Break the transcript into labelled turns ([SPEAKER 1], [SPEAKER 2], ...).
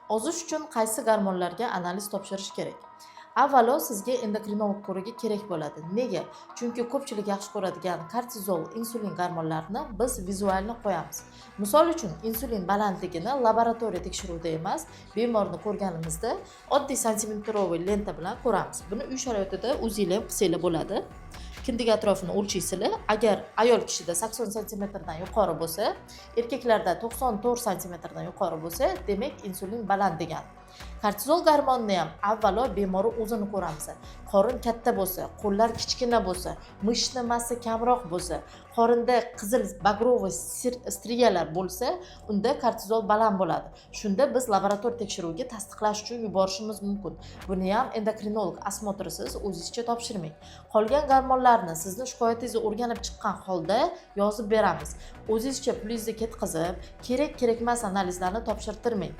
[SPEAKER 1] Ozish uchun qaysi gormonlarga analiz topshirish kerak? Avvalo sizga endokrinolog ko'rigi kerak bo'ladi. Nega? Chunki ko'pchilik yaxshi ko'radigan kortizol, insulin gormonlarini biz визуально qo'yamiz. Misol uchun, insulin balandligini laboratoriya tekshiruvida emas, bemorni ko'rganimizda oddiy сантиметровый lenta bilan ko'ramiz. Buni uy sharoitida o'zinglar ham qilsanglar bo'ladi. Kindik atrofini o'lchaysizlar. Agar ayol kishida 80 santimetrdan yuqori bo'lsa, erkaklarda 94 santimetrdan yuqori bo'lsa, demak, insulin baland degani. Kortizol gormonini ham avvalo bemori o'zini ko'ramiz. Qorin katta bo'lsa, qo'llar kichkina bo'lsa, мышечный massa kamroq bo'lsa, qorinda qizil багровый striyalar bo'lsa, unda kortizol baland bo'ladi. Shunda biz laborator tekshiruviga tasdiqlash uchun yuborishimiz mumkin. Buni ham endokrinolog осмотр isiz o'zingizcha topshirmang. Qolgan gormonlarni sizni shikoyatingizni o'rganib chiqqan holda yozib beramiz. O'zingizcha pulingizni ketkazib, kerak kerakmas analizlarni topshirtirmang.